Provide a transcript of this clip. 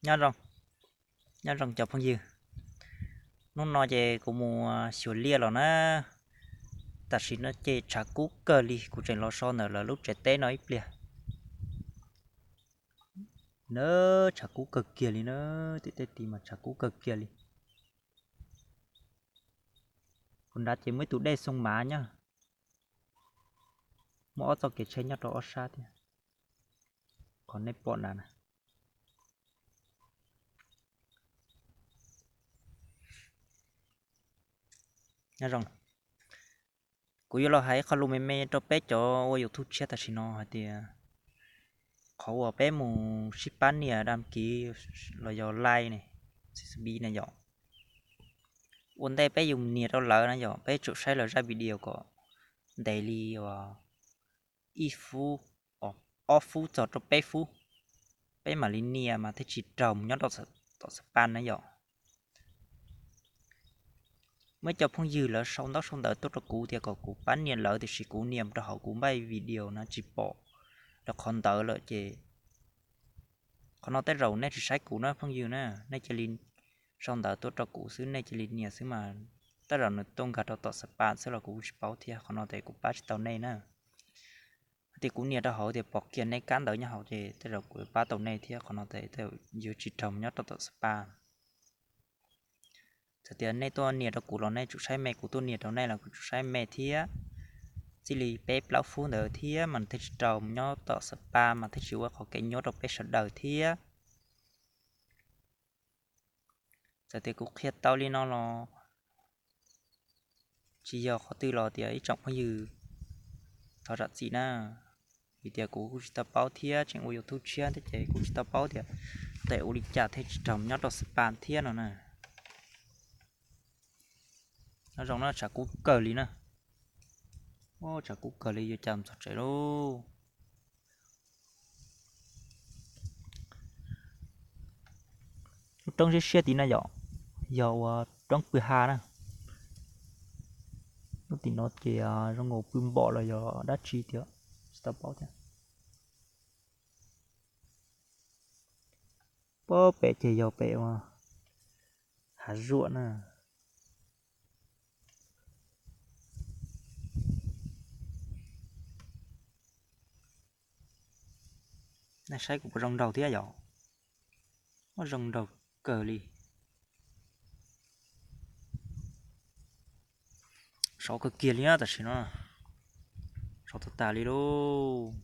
Nyob zoo, nyob zoo cov phooj ywg. Hnub no ces kuv mus xyuas liaj los na. Tam sim no ces tshav kub kawg li, kuv tseem los so ntawm lawv lub tsev teb no ib pliag. Na, tshav kub kawg kiag li na, tim tej tid mas tshav kub kawg kiag li. Kuv nrad ces muaj ib tug dej Xoo Mav nyob, muaj ob txoj kev tsheb nyob rau ob sab thiab. Qhov nej pom nrad na. Kuv yuav los hais ib qho lus me me rau peb cov ua YouTube tshiab tam sim no hais tias qhov uas peb mus sib pab nias dam kiv los yog like ne, subscribe na yom. Ua ntej peb yus nias rau lawv na yom, peb tsum saib lawv zaj video kom ntev li uas ib fub, ob fub txog rau peb fub, peb mam li nias mas thiaj tsis raug mus nyob rau tom xab pas na yom. Muaj cov phooj ywg lawv sau ntaub sau ntawv tuaj rau kuv tias kom kuv pab nias lawv, tiam sis kuv nias rau hauv kuv npaj video na tsis pom rau qhov ntawd lawm ces qhov no tej zaum nej tsis saib kuv na phooj ywg na, nej cia li sau ntawv tuaj rau kuv xwb, nej cia li nias xwb mas tej zaum nws tuaj nkag rau tom xab pas xwb los kuv tsis paub thiab, qhov no ces kuv pab tsis tau nej na. Hais tias kuv nias rau hauv tias pom kiag nej kab ntawv nyob hauv ces tej zaum kuv pab tau nej thiab, qhov no ces yuav tsis raug mus nyob rau tom xab pas. Txawm tias nej tuaj nias rau kuv los nej tsum saib me, kuv tuaj nias rau nej los kuv tsum saib me thiab. Txij li peb plaub fub ntawd thiab mas thiaj tsis raug mus nyob tom xab pas mas thiaj tsis ua qhov kev nyuaj rau peb sawv daws thiab. Txawm tias kuv qhia tau li no los tsis yog qhov twg los tias ib tsoom phooj ywg thov zam txim na, vim tias kuv kuj tsis tau paub thiab, tseem ua YouTube tshiab thiab ces kuv tsis tau paub tias tes ua li cas thiaj tsis raug nyob rau xab pas thiab no na. Nyob zoo na, tshav kub kawg li na. Tshav kub kawg li, yuav cas mus txog tsev lauj. Lub roob siab siab tid na yom, yog ua roob pw ha na. Lub tim no ces zoo nkaus pw npom los yog dab tsi tiag, tsis tau paub thiab. Pab pem ces yog pem uas hav zuam na. Nej saib kuv puas zoo nraug thiab yom? Muaj zoo nraug kawg li. Sov kawg kiag li na tam sim no. Sov tas tas li lauj.